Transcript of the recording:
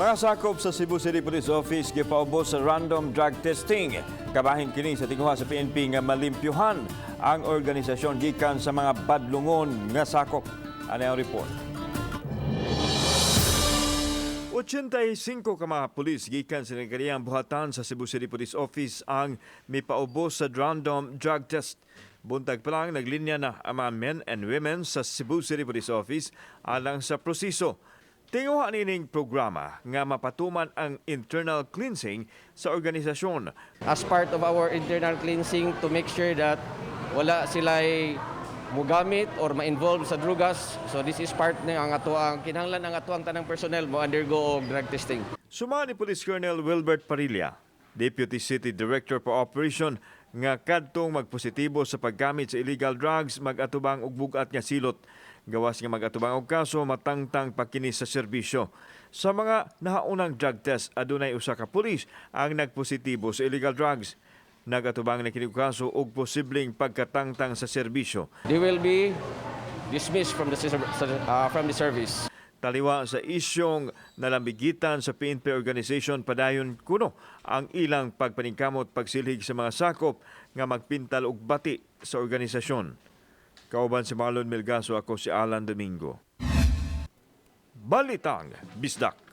Mga sakop sa Cebu City Police Office gipaubos sa random drug testing. Kabahin kini sa tinguha sa PNP nga malimpyuhan ang organisasyon gikan sa mga badlungon nga sakop. Ano ang report? 85 ka mga pulis gikan sa nagkariyang buhatan sa Cebu City Police Office ang mipaubos sa random drug test. Buntag pa lang, naglinya na ang mga men and women sa Cebu City Police Office alang sa proseso. Tinguha nining programa nga mapatuman ang internal cleansing sa organisasyon. As part of our internal cleansing to make sure that wala sila mugamit or ma-involve sa drugas. So this is part ng ang ato ang kinahanglan ang ato ang tanang personnel mo undergo og drug testing. Suma ni Police Colonel Wilbert Parilla, Deputy City Director for Operation, nga kadtong magpositibo sa paggamit sa illegal drugs mag-atubang og bugat nga silot. Gawas nga mag-atubang og kaso, matangtang pa kini sa serbisyo. Sa mga nahaunang drug test, adunay usa ka pulis ang nagpositibo sa illegal drugs. Nagatubang na kini og kaso og posibleng pagkatangtang sa serbisyo. They will be dismissed from the service. Taliwa sa isyong nalambigitan sa PNP organization, padayon kuno ang ilang pagpaningkamot pagsilhig sa mga sakop nga magpintal og bati sa organisasyon. Kauban si Marlon Melgaso, ako si Alan Domingo. Balitang Bisdak.